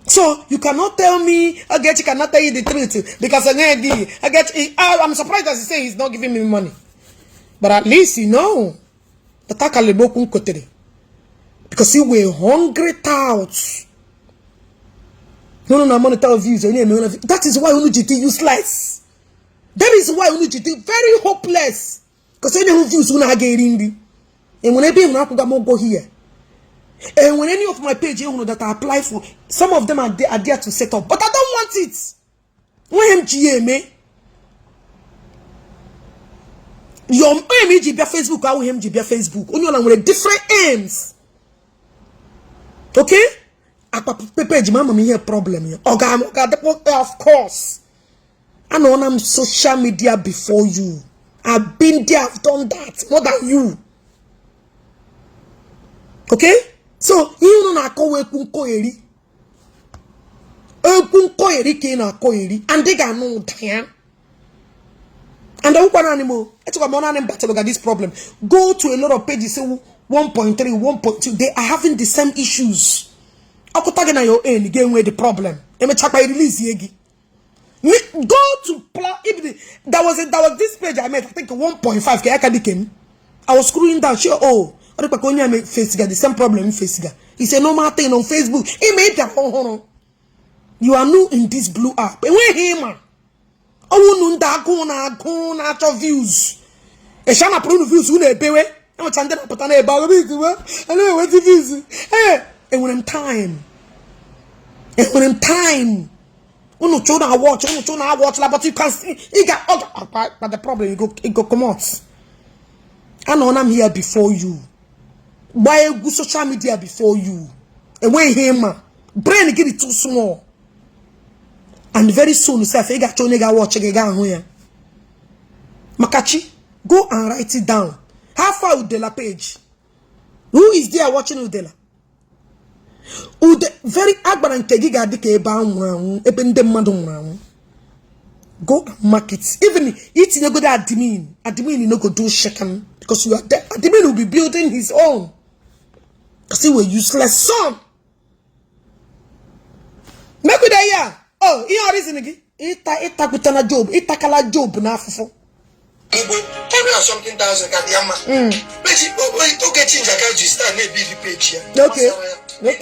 So you cannot tell me Ogechi cannot tell you the truth because I'm surprised that he say he's not giving me money. But at least you know the because you were hungry touts. No, monetary views. That is why Unujiti useless. That is why Unujiti very hopeless. Because any who views una get and when I be go here. And when any of my page that I apply for, some of them are there to set up, but I don't want it. When MGA your MG be Facebook, I will MG be Facebook. Only with different aims. Okay? Page mama me here problem here. Of course. I know I'm social media before you. I've been there, I've done that more than you. Okay? So you know na ko eri. Ekun ko eri ke na ko eri and they got no time. And the one animal, this problem. Go to a lot of pages, say 1.3, 1.2. They are having the same issues. Akutagena your end again with the problem. Release yegi. Go to there was this page I made, I think 1.5. I was scrolling down. Sure, the same problem face. It's a normal thing on Facebook. He made that. You are new in this blue app. And where him? Oh, no, after views. A shana prune views who they pay. I'm trying to put on a bag. I know what it is. And when I'm time. And when I'm time. Uno children I watch, but you can see it got but the problem it go come out. I know I'm here before you. Buy a good social media before you. And when him brain get it too small. And very soon, if you got to watch again, Makachi, go and write it down. How far Udele page? Who is there watching Udele? Very agbaran tegiga dike eba nwran ebe nde mmadu nwran. Go and mark it. Even it no go to admin no go do shaken because you are there. Admin will be building his own. Because he was useless son. Make with that. Oh, you reason again. Ita kutana job. Ita kala job na fufo. Igbo, tell me something thousand Kadiama. But Ogechi Njaka just start maybe the page here. Okay.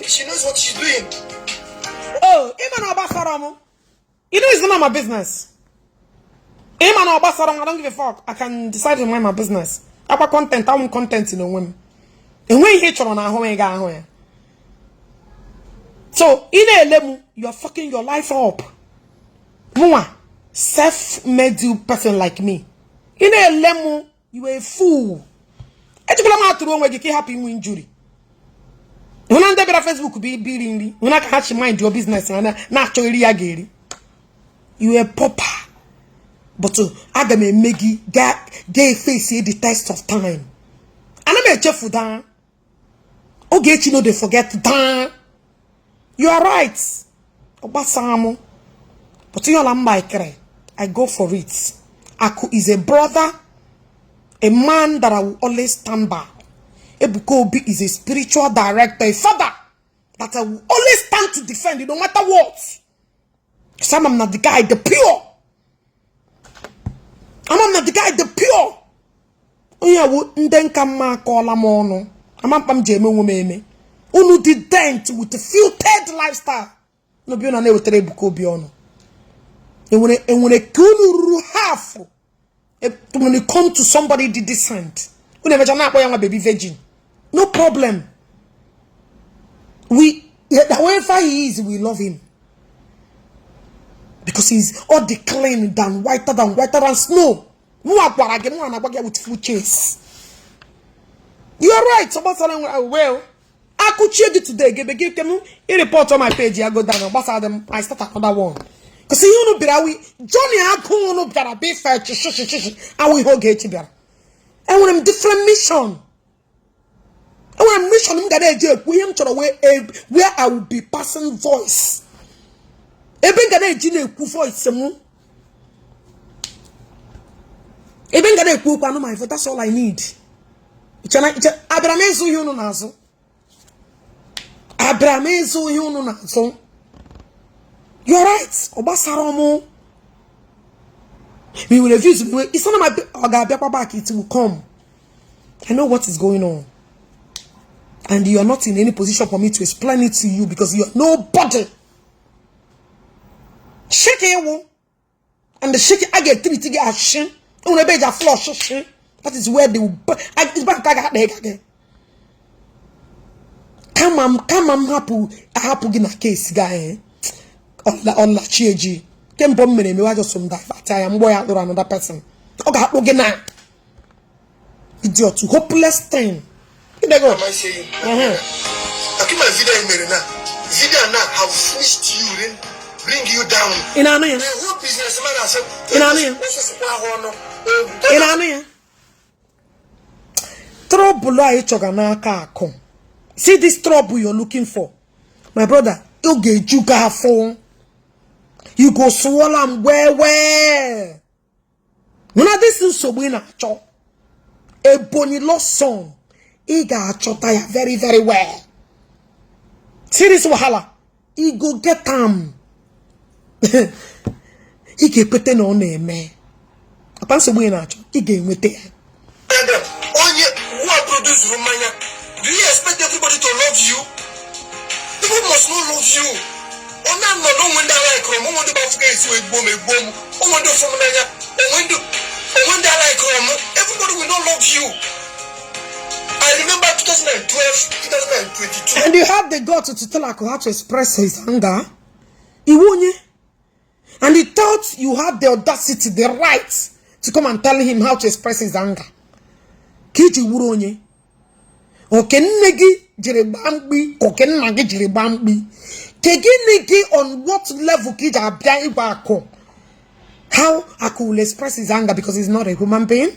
She knows what she's doing. Oh, even about Saramu. You know it's none of my business. Even about Saramu, I don't give a fuck. I can decide to mind my business. About content, I want content in the women. And when you hate on our home, so in a level, you are fucking your life up. Mwah, self-made person like me. In a level, you are a fool. I just want to know where you can happy injury. When I'm there, Facebook be beating when I can't mind your business and naturally agary. You a pauper, but I got me Meggy gay face the test of time. And I'm a chef for that. Ogechi no they forget that. You are right. Obasamo. But you are I go for it. Aku is a brother, a man that I will always stand by. Ebuka Obi is a spiritual director, a father that I will always stand to defend it no matter what. Because I'm not the guy, the pure. I'm not the guy, the pure. Oya wo ndenka ma kola mono. Amampam jeme wumeme. Unu did dent with the filtered lifestyle. No bi ona na wetere Ebuka Obi ono. And when a kunu half, when it come to somebody the descent, we never jana boy a baby virgin. No problem. However he is, we love him. Because he's all declared than whiter than snow. With full chase. You are right. Well, I could share it today. Give them a report on my page. I go down. I start another one. Because you know, Johnny, I can't know be fair. I will hold it. I want him different mission. I want mission him that where I will be passing voice. Even gonna voice even gonna my voice. That's all I need. Abramezu you no nazo. Abramezu you no nazo. You're right. Obasaromo. We will refuse. It's not my back. It will come. I know what is going on. And you are not in any position for me to explain it to you because you are nobody. Shake it. And the shake I get 3 to get a shin. On a bed of flush. That is where they will. It's back again. Come on, happy in a case, guy. On la chieji. Came bomb me was just some that I am boy out or another person. Okay, again now. Idiot, hopeless thing. Here they go. Am I saying? I keep my video in Merina. Video now have fished you, then bring you down. In Ania. What businessman I said? In Ania. In Ania. Trouble I choganaka come. See this trouble you're looking for. My brother, Ogechi Okeke. You go swallow where. Una this is so we na cho. A boni lost song. Iga chota very, very well. See this wahala. He go get He get put on a man. Upon some way na cho. He get with it. Who are produced Romania? Do you expect everybody to love you? People must not love you. Everybody will not love you. I remember 2012, 2022. And you had the God to tell Ako how to express his anger. He won you. And he thought you had the audacity, the right to come and tell him how to express his anger. Kiji wuronye. Okenegi jirebambi, okenagi jirebambi. Teginigi on what level kiji abia ibako? How Aku will express his anger because he's not a human being?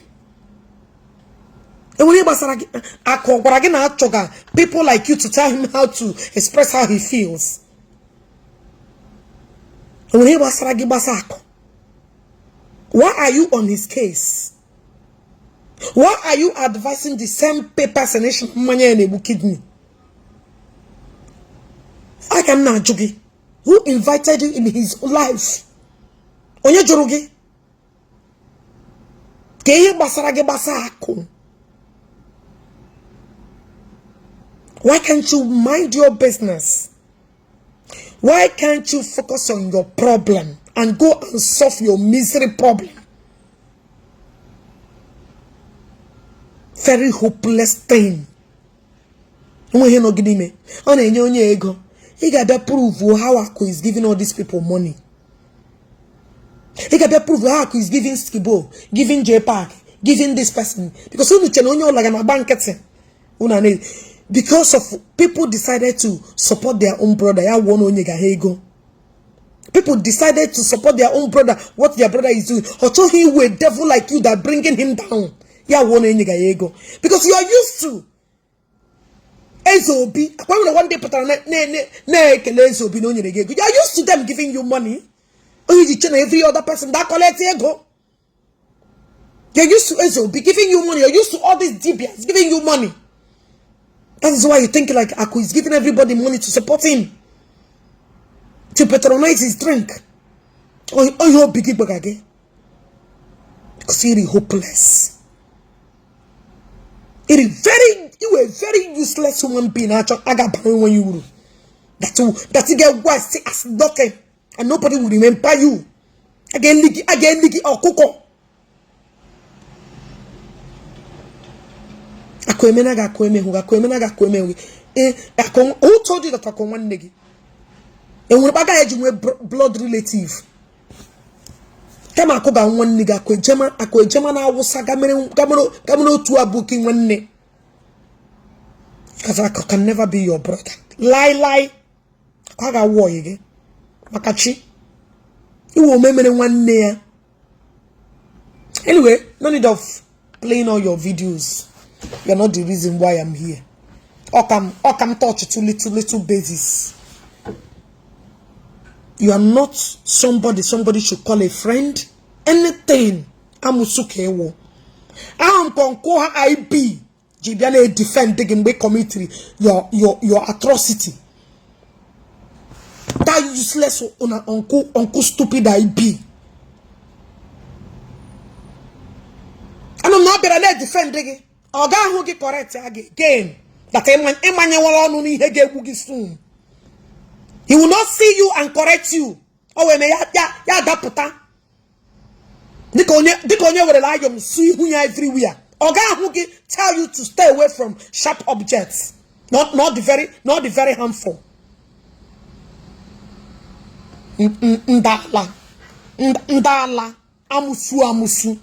People like you to tell him how to express how he feels. Why are you on his case? Why are you advising the same personation kidney? I am not joking. Who invited you in his life? Onye jorugi? Keye basarage basako. Why can't you mind your business? Why can't you focus on your problem and go and solve your misery problem? Very hopeless thing. He got prove how Aku is giving all these people money. He got prove how Aku is giving Skibo, giving J Park, giving this person. Because because of people decided to support their own brother. People decided to support their own brother, what their brother is doing. Or told him a devil like you that bringing him down. Because you are used to Ezobi. One day you are used to them giving you money. Every other person that collects ego. You're used to Ezobi giving you money. You're used to all these DBS giving you money. That is why you think like Aku is giving everybody money to support him, to patronize his drink. Oh, you're big bagage. Because you're hopeless. You were a very useless human being. When you that you get worse as nothing, and nobody will remember you. Again, or coco. Who told you that I one nigga? And when I blood relative. Come on, one nigga, I was Gamino to a booking one name. Because I can never be your brother. Lie. I got war again. Makachi. You will remember one near. Anyway, no need of playing all your videos. You're not the reason why I'm here. Or come touch to little basis. You are not somebody should call a friend. Anything. I'm Usukewo. I'm Konkoha IB. Jibiane defend the committee your atrocity. That useless uncle stupid IB. And I'm not better defend again. Oga who get correct again. That soon. He will not see you and correct you. Oh, we may ya puta. Dikonye will rely on see who everywhere. Oga who tell you to stay away from sharp objects. Not the very harmful. Ndala. Amusu.